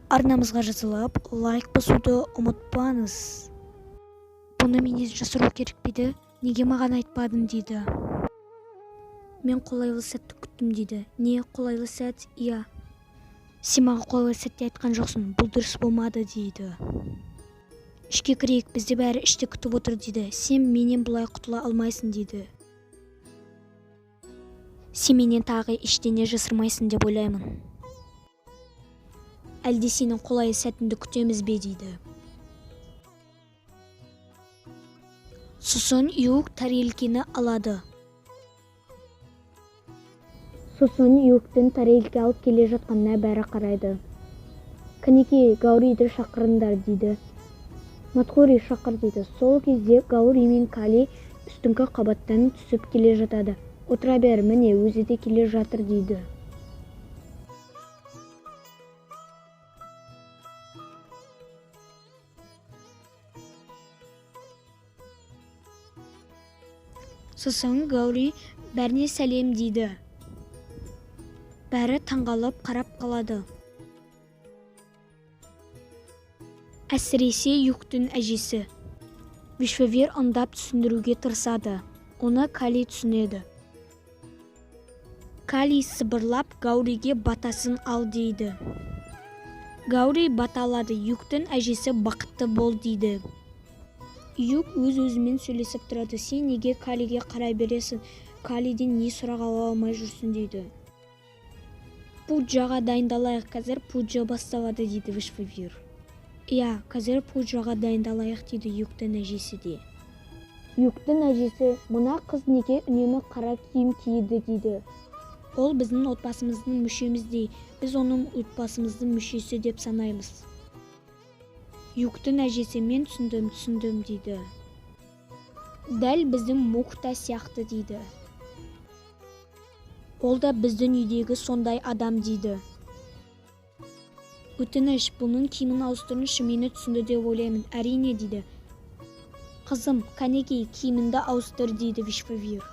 Арнамызға жазылып, лайк басуды ұмытпаңыз. Бұны менен жасыру керек пе еді? Неге маған айтпадың дейді. Мен қолайлы сәтті күттім дейді. Не, қолайлы сәт? Иә. Сен маған қолайлы сәтте айтқан жоқсың, бұл дұрыс болмады дейді. Ішке кірейік, бізді бәрі іште күтіп отыр дейді. Сен менен бұлай құтыла алмайсың дейді. Сен менен тағы ештеңе жасырмайсың деп ойлаймын. Әлде сенің қолайлы сәтіңді күтеміз бе дейді. Сосын Юг тарелкені алады. Сосын Югтың тарелке алып келе жатқанына бәрі қарайды. Кәнекей, Гауриді шақырыңдар дейді. Мадхури шақыр дейді. Сол кезде Гаури мен Кали үстіңгі қабаттан түсіп келе жатады. Отыра бер, міне өзі де келе жатыр дейді. Сосын Гаури бәріне сәлем дейді. Бәрі таңғалып қарап қалады. Әсіресе Югтың әжесі. Вишвавир ымдап түсіндіруге тырысады. Оны Кали түсінеді. Кали сыбырлап Гауриге батасын ал дейді. Гаури бата алады. Югтың әжесі бақытты бол дейді. Юг өз-өзімен сөйлесіп тұрады. Сен неге Калиге қарай бересің? Калиден не сұрақ ала алмай жүрсің дейді. Пуджаға дайындалайық, қазір пуджа басталады дейді Вишвавир. Иә, қазір пуджаға дайындалайық дейді Югтың әжесі де. Югтың әжесі, мына қыз неге үнемі қара киім киеді дейді. Ол біздің отбасымыздың мүшеміздей, біз оның отбасымыздың мүшесі деп санаймыз. Югтың әжесі, мен түсіндім, түсіндім дейді. Дәл біздің Мукта сияқты дейді. Ол да біздің үйдегі сондай адам дейді. Өтініш, бұның киімін ауыстырыңызшы, мені түсінді деп ойлаймын. Әрине дейді. Қызым, кәнекей, киіміңді ауыстыр дейді Вишвавир.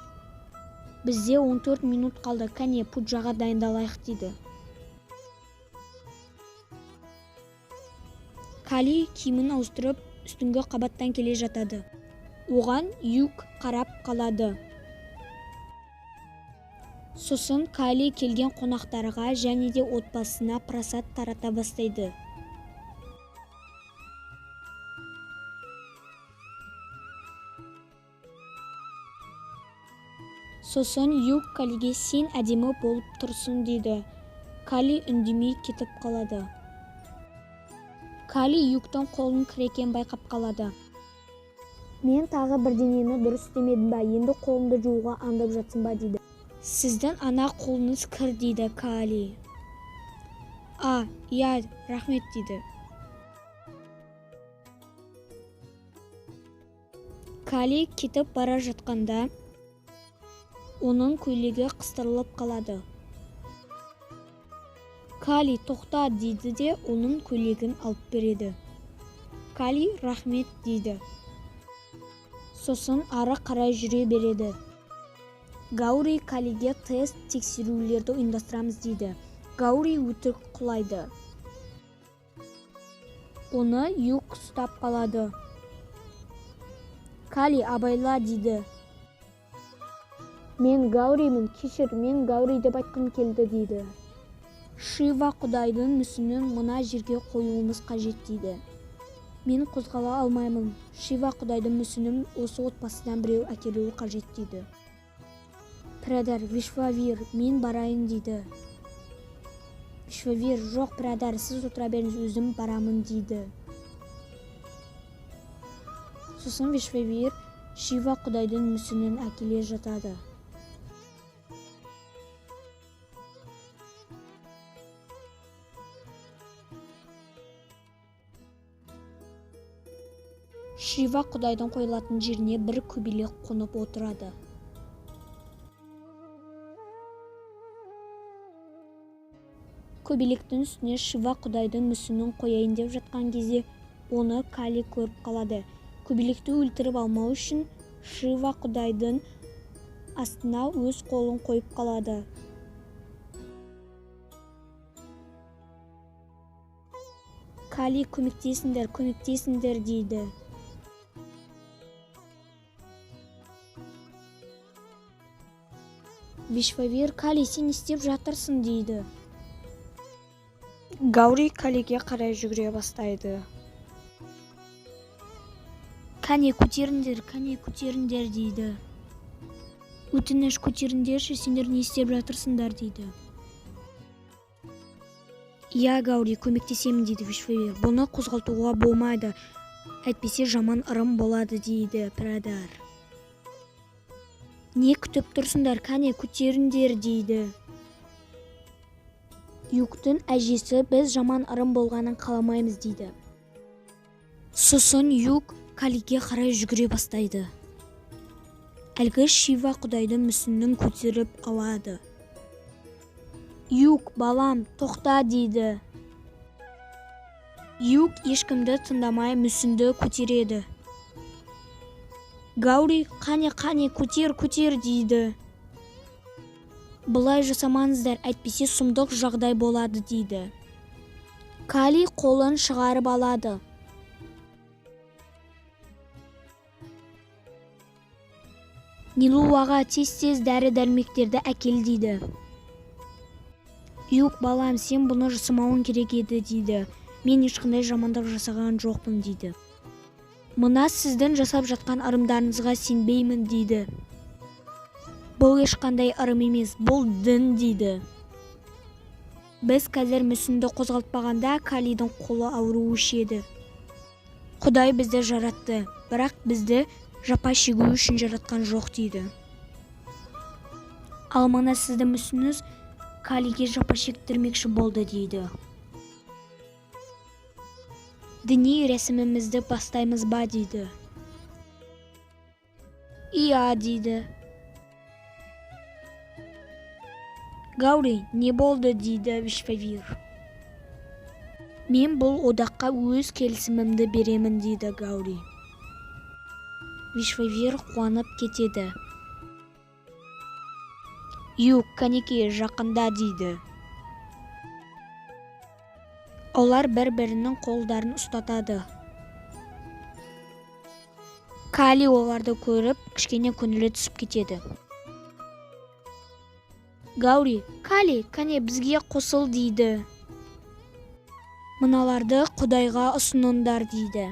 Бізде 14 минут қалды, кәне, пуджаға дайындалайық дейді. Кали киімін ауыстырып, үстіңгі қабаттан келе жатады. Оған Юг қарап қалады. Сосын Кали келген қонақтарға және де отбасына прасад тарата бастайды. Сосын Юг Калиге сен әдемі болып тұрсың дейді. Кали үндемей кетіп қалады. Кали Югтың қолын кір екенін байқап қалады. Мен тағы бірдеңені дұрыс істемедім ба, енді қолымды жууға аңдып жатсың ба дейді. Сіздің ана қолыңыз кір дейді Кали. А, иә, рахмет дейді. Кали кетіп бара жатқанда оның көйлегі қыстырылып қалады. Кали тоқта дейді де оның көйлегін алып береді. Кали рахмет дейді. Сосын ары қарай жүре береді. Гаури Калиге тест тексерулерді ұйымдастырамыз дейді. Гаури өтірік құлайды. Оны Юг ұстап қалады. Кали абайла дейді. Мен Гауримін, кешір, мен Гаури деп айтқым келді дейді. Шива құдайдың мүсінін мына жерге қоюымыз қажет дейді. Мен қозғала алмаймын. Шива құдайдың мүсінін осы отбасыдан біреу әкелуі қажет дейді. Пирадар, Вишвавир, мен барайын дейді. Вишвавир, жоқ, Пирадар, сіз отыра беріңіз, өзім барамын дейді. Сосын Вишвавир Шива құдайдың мүсінін әкеле жатады. Шива құдайдың қойылатын жеріне бір көбелек қонып отырады. Көбелектің үстіне Шива құдайдың мүсінін қояйын деп жатқан кезде оны Кали көріп қалады. Көбелекті өлтіріп алмау үшін Шива құдайдың астына өз қолын қойып қалады. Кали, көмектесіңдер, көмектесіңдер дейді. Вишвавир, Кали, сен не істеп жатырсың дейді. Гаури Калиге қарай жүгіре бастайды. Кәне көтеріңдер, кәне көтеріңдер дейді. Өтініш, көтеріңдерші, сендер не істеп жатырсыңдар дейді. Иә, Гаури, көмектесемін дейді Вишвавир. Бұны қозғалтуға болмайды, әйтпесе жаман ырым болады дейді Прадар. Не күтіп тұрсыңдар, кәне көтеріңдер дейді. Юктің әжесі біз жаман ырым болғанын қаламаймыз дейді. Сосын Юк Калиге қарай жүгіре бастайды. Әлгі Шива құдайдың мүсінін көтеріп алады. Юк, балам, тоқта дейді. Юк ешкімді тыңдамай мүсінді көтереді. Гаури, қане, қане, көтер, көтер дейді. Бұлай жасамаңыздар, әйтпесе сұмдық жағдай болады дейді. Кали қолын шығарып алады. Нилуаға тез-тез дәрі-дәрмектерді әкел дейді. Юк, балам, сен бұны жасамауың керек еді дейді. Мен ешқандай жамандық жасаған жоқпын дейді. Мына сіздің жасап жатқан ырымдарыңызға сенбеймін дейді. Бұл ешқандай ырым емес, бұл дін дейді. Біз қазір мүсінді қозғалтпағанда Калидің қолы ауруы еді. Құдай бізді жаратты, бірақ бізді жапа шегу үшін жаратқан жоқ дейді. Ал мына сіздің мүсініңіз Калиге жапа шектірмекші болды дейді. Діни рәсімімізді бастаймыз ба дейді. Иә дейді. Гаури, не болды дейді Вишвавир. Мен бұл одаққа өз келісімімді беремін дейді Гаури. Вишвавир қуанып кетеді. Юк, кәнеки, жақында дейді. Олар бір-бірінің қолдарын ұстатады. Кали оларды көріп, кішкене көңілі түсіп кетеді. Гаури, Кали, кәне бізге қосыл дейді. Мыналарды Құдайға ұсыныңдар дейді.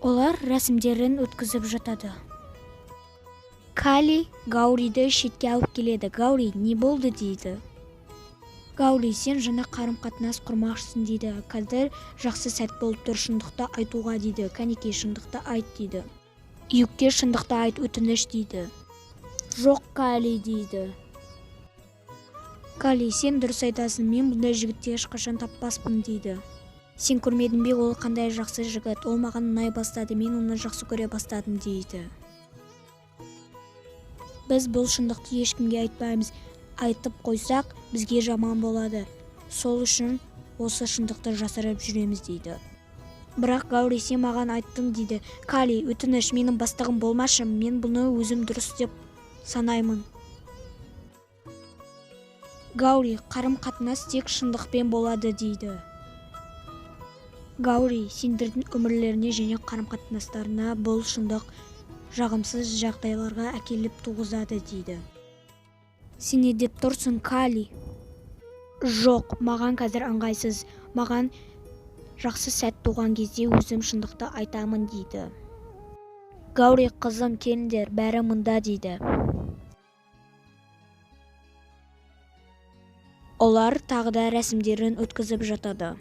Олар рәсімдерін өткізіп жатады. Кали Гауриді шетке алып келеді. Гаури, не болды дейді. Гаури, сен жаңа қарым-қатынас құрмақшысың дейді. Қазір жақсы сәт болып тұр шындықты айтуға дейді. Кәнекей, шындықты айт дейді. Юкке шындықты айт, өтініш дейді. Жоқ, Кали дейді. Кали, сен дұрыс айтасың, мен бұндай жігітті ешқашан таппаспын дейді. Сен көрмедің бе, ол қандай жақсы жігіт, ол маған ұнай бастады, мен оны жақсы көре бастадым дейді. Біз бұл шындықты ешкімге айтпаймыз, айтып қойсақ, бізге жаман болады. Сол үшін осы шындықты жасырып жүреміз дейді. Бірақ Гаури, сен маған айттың дейді. Кали, өтініш, менің бастығым болмашы, мен бұны өзім дұрыс деп санаймын. Гаури, қарым-қатынас тек шындықпен болады дейді. Гаури, сендердің өмірлеріне және қарым-қатынастарына бұл шындық жағымсыз жағдайларға әкеліп туғызады дейді. Сен не деп тұрсың, Кали? Жоқ, маған қазір ыңғайсыз. Маған жақсы сәт туған кезде өзім шындықты айтамын дейді. Гаури, қызым, келіңдер, бәрі мында дейді. Олар тағы да рәсімдерін өткізіп жатады.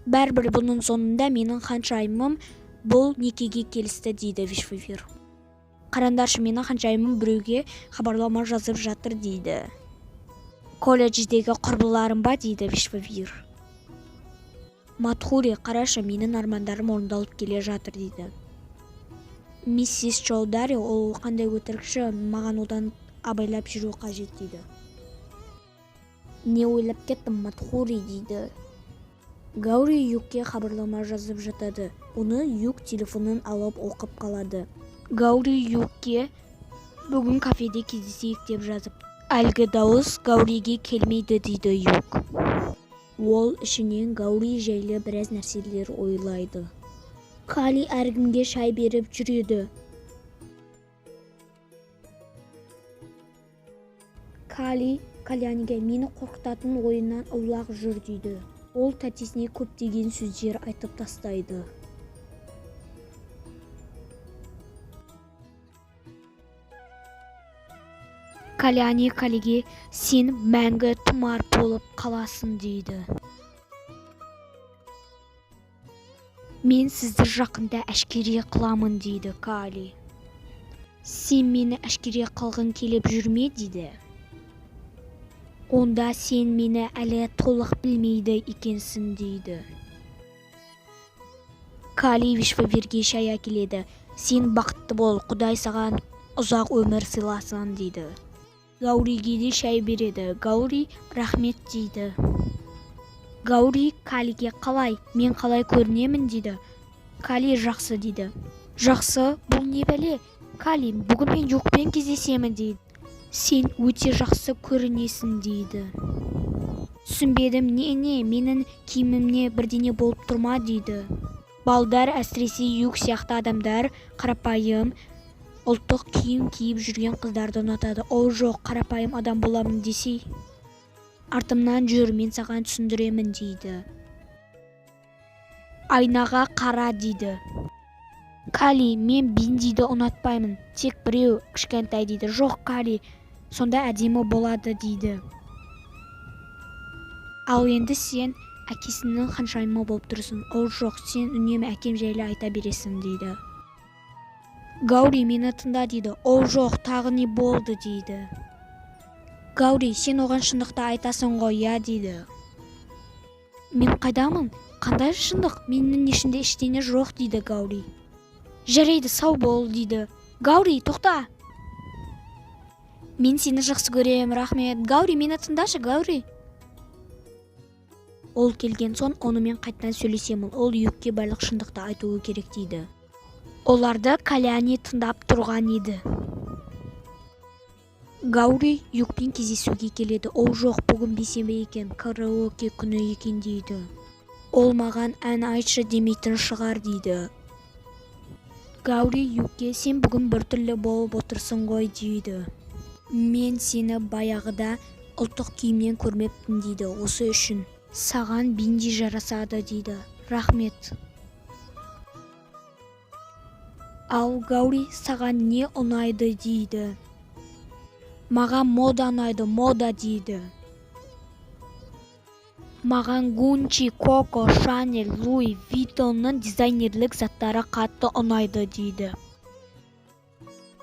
Бәрібір бұның соңында менің ханшайымым бұл некеге келісті дейді Вишвавир. Қараңдаршы, менің ханшайымым біреуге хабарлама жазып жатыр дейді. Колледждегі құрбыларым ба дейді Вишвавир. Мадхури, қарашы, менің армандарым орындалып келе жатыр дейді. Миссис Чоудари, ол қандай өтірікші, маған одан абайлап жүру қажет дейді. Не ойлап кеттім, Мадхури дейді. Гаури Юкке хабарлама жазып жатады. Оны Юк телефонын алып оқып қалады. Гаури Югке бүгін кафеде кездесейік деп жазып. Әлгі дауыс Гауриге келмейді дейді Юг. Ол ішінен Гаури жайлы біраз нәрселер ойлайды. Кали әркімге шай беріп жүреді. Кали Кальяниге мені қорқытатын ойыннан аулақ жүр дейді. Ол тәтесіне көптеген сөздер айтып тастайды. Кальяни Калиге сен мәңгі тұмар болып қаласың дейді. Мен сізді жақында әшкере қыламын дейді Кали. Сен мені әшкере қылғың келіп жүрме дейді. Онда сен мені әлі толық білмейді екенсің дейді. Кали Вишваверге шай әкеледі. Сен бақытты бол, Құдай саған ұзақ өмір сыйласын дейді. Гауриге де шай береді. Гаури рахмет дейді. Гаури Калиге қалай, мен қалай көрінемін дейді. Кали жақсы дейді. Жақсы, бұл не бәле? Кали, бүгін мен Югпен кездесемін дейді. Сен өте жақсы көрінесің дейді. Түсінбедім, не, менің киімімне бірдеңе болып тұрма дейді. Балдар, әсіресе Юг сияқты адамдар, қарапайым ұлттық киім киіп жүрген қыздарды ұнатады. О жоқ, қарапайым адам боламын десей. Артымнан жүр, мен саған түсіндіремін дейді. Айнаға қара дейді. Кали, мен биндиді ұнатпаймын, тек біреу кішкентай дейді. Жоқ, Кали, сонда әдемі болады дейді. Ал енді сен әкесінің ханшайымы болып тұрсың. О жоқ, сен үнемі әкем жайлы айта бересің дейді. Гаури, мені тыңда дейді. О жоқ, тағы не болды дейді. Гаури, сен оған шындықты айтасың ғой, я дейді. Мен қайдамын? Қандай шындық? Менің ішімде ештеңе жоқ дейді Гаури. Жарайды, сау бол дейді. Гаури, тоқта! Мен сені жақсы көрем, рахмет. Гаури, мені тыңдашы, Гаури. Ол келген соң онымен қайтадан сөйлесемін. Ол Югке барлық шындықты айтуы керек дейді. Оларды Кальяни тыңдап тұрған еді. Гаури Югпен кездесуге келеді. Ол жоқ, бүгін бейсенбі екен, караоке күні екен дейді. Ол маған ән айтшы демейтін шығар дейді. Гаури Югке сен бүгін біртүрлі болып отырсың ғой дейді. Мен сені баяғыда ұлттық киімнен көрмеппін дейді. Осы үшін саған бинди жарасады дейді. Рахмет. Ал Гаури саған не ұнайды дейді. Маған мода ұнайды, мода дейді. Маған Гуччи, Коко, Шанель, Луи Виттонның дизайнерлік заттары қатты ұнайды дейді.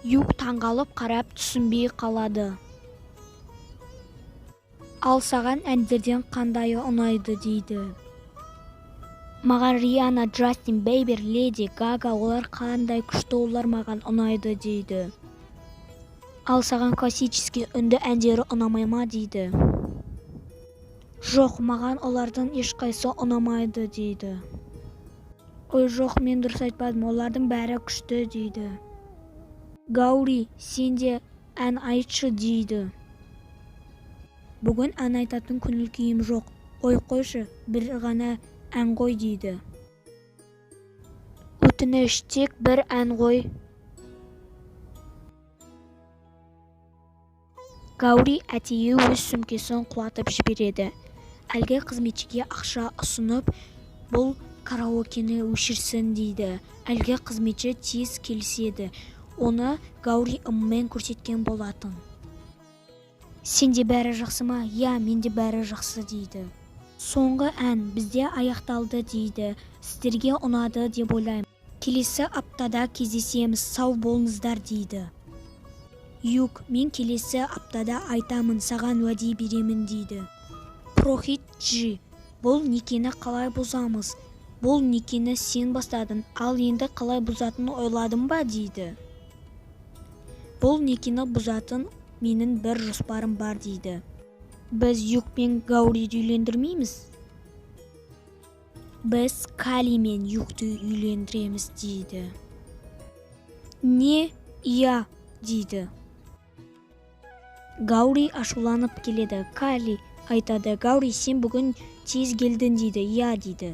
Юг таңғалып қарап түсінбей қалады. Ал саған әндерден қандайы ұнайды дейді. Маған Рианна, Джастин Бибер, Леди Гага, олар қандай күшті, олар маған ұнайды дейді. Ал саған классический үнді әндері ұнамай ма дейді. Жоқ, маған олардың ешқайсысы ұнамайды дейді. Ой жоқ, мен дұрыс айтпадым, олардың бәрі күшті дейді. Гаури, сен де ән айтшы дейді. Бүгін ән айтатын көңіл күйім жоқ. Ой қойшы, бір ғана ән ғой дейді. Өтініш, тек бір ән ғой. Гаури әтейі өз сөмкесін құлатып жібереді. Әлгі қызметшіге ақша ұсынып, бұл караокені өшірсін дейді. Әлгі қызметші тез келіседі. Оны Гаури ыммен көрсеткен болатын. Сенде бәрі жақсы ма? Иә, менде бәрі жақсы дейді. Соңғы ән бізде аяқталды дейді. Сіздерге ұнады деп ойлаймын. Келесі аптада кездесеміз, сау болыңыздар дейді. Юг, мен келесі аптада айтамын, саған уәде беремін дейді. Прохит Джи, бұл некені қалай бұзамыз? Бұл некені сен бастадың, ал енді қалай бұзатынын ойладың ба дейді. Бұл некені бұзатын менің бір жоспарым бар дейді. Біз Юг пен Гауриді үйлендірмейміз. Біз Кали мен Югті үйлендіреміз дейді. Не? Иә, дейді. Гаури ашуланып келеді. Кали айтады: Гаури, сен бүгін тез келдің, дейді. Иә, дейді.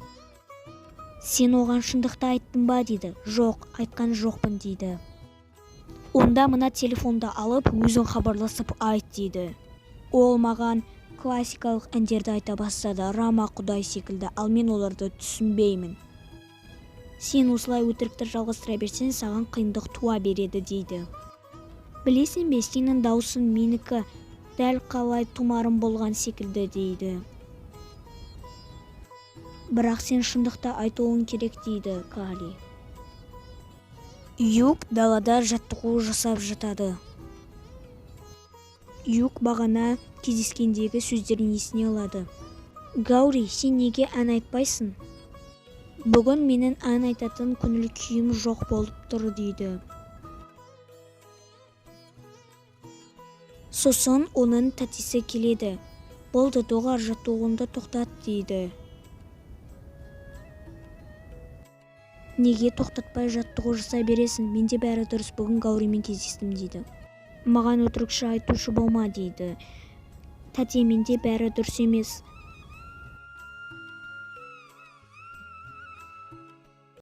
Сен оған шындықты айттың ба, дейді. Жоқ, айтқан жоқпын, дейді. Онда мына телефонды алып, өзің хабарласып айт, дейді. Ол маған классикалық әндерді айта бастады, Рама құдай секілді, ал мен оларды түсінбеймін. Сен осылай өтірікті жалғастыра берсең, саған қиындық туа береді, дейді. Білесің бе, сенің даусың менікі дәл қалай тұмарым болған секілді, дейді. Бірақ сен шындықты айтуың керек, дейді Кали. Юг далада жаттығу жасап жатады. Юг бағана кездескендегі сөздерін есіне алады. Гаури, сен неге ән айтпайсың? Бүгін менің ән айтатын көңіл күйім жоқ болып тұр, дейді. Сосын оның тәтесі келеді. Болды, доғар, жаттығуыңды тоқтат, дейді. Неге тоқтатпай жаттығу жасай бересің? Менде бәрі дұрыс, бүгін Гауримен кездестім, дейді. Маған өтірікші айтушы болма, дейді. Тәте, менде бәрі дұрыс емес.